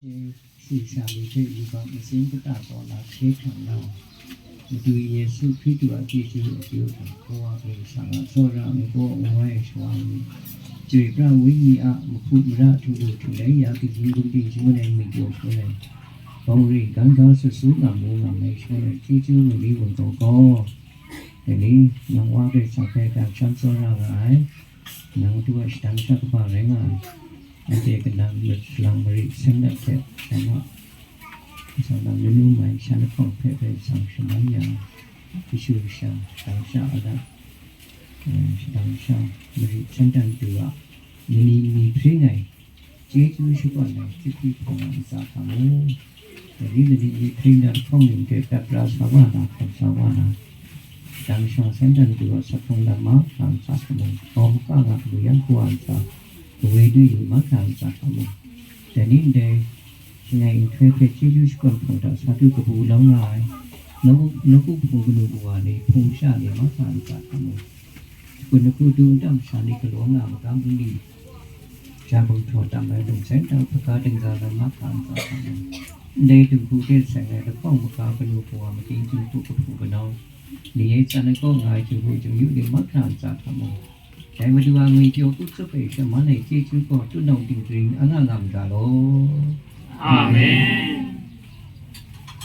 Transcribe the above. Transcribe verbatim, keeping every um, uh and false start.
Shisha ni hte yubak matsin kata kaw na hkye hkrang na, Madu Yesu Hkristu a chyeju a kyu hta, Kawa Karai Kasang a tsawra ai gaw ngu ai shawa ni, Chyoi pra Wenyi a mahku mara htu lu htu lai ya, kaji gumding shangun ai, myu pyaw shangun ai, bawng ri gan ga sut su ngam mu ngam ai shangun ai, chyeju mali wundaw gaw, dai ni, nang Wa Karai Kasang hpe dan shan tsawra nga ai, nang Madu a shadang sha kaba rai nga ai, anhte kanang mat salang marit seng dat hte, sha ma, sha nang nanu mai shan lahkawng hpe bai sang shaman ya, kashu kasha, shadang sha alat, eh, shadang sha marit seng dat du a, mani mi hpring ai, chyeju shakawn ai, chyeju hpawng ai ntsa hta mu. Dai ni lani mi hpring na lahkawng ning hte dat ra sa wa na, hkam sa wa na, shadang sha seng dat du a, saphung lam mahkra ntsa hta mu, kau maka nga lu yang kawa ntsa, kawe dui lu mahkra ntsa hta mu. Dai ni ndai, shangai nhtoi hpe chyeju shakawn hpawng hta sa du kabu lau nga ai, nawku, nawku hpung kanu kawa ni, hpung sha ni mahkra ntsa hta mu. Shakut lahku du n tam sha ni galaw nga magam n li, ja bung htaw tam ai lung seng hta hpaga dingza lam mahkra ntsa hta mu. Ndai dinghku hte seng ai lahkawng maga kanu kawa mating dinghku kahpu kanau, ni e tsan ai kaw nga ai dinghku jingyu ni mahkra ntsa hta mu. Dai Madu a ngwi pyaw kut tsup ai shaman ai chyeju gaw tutnawng dinghpring anga nga ma ga law. Amen.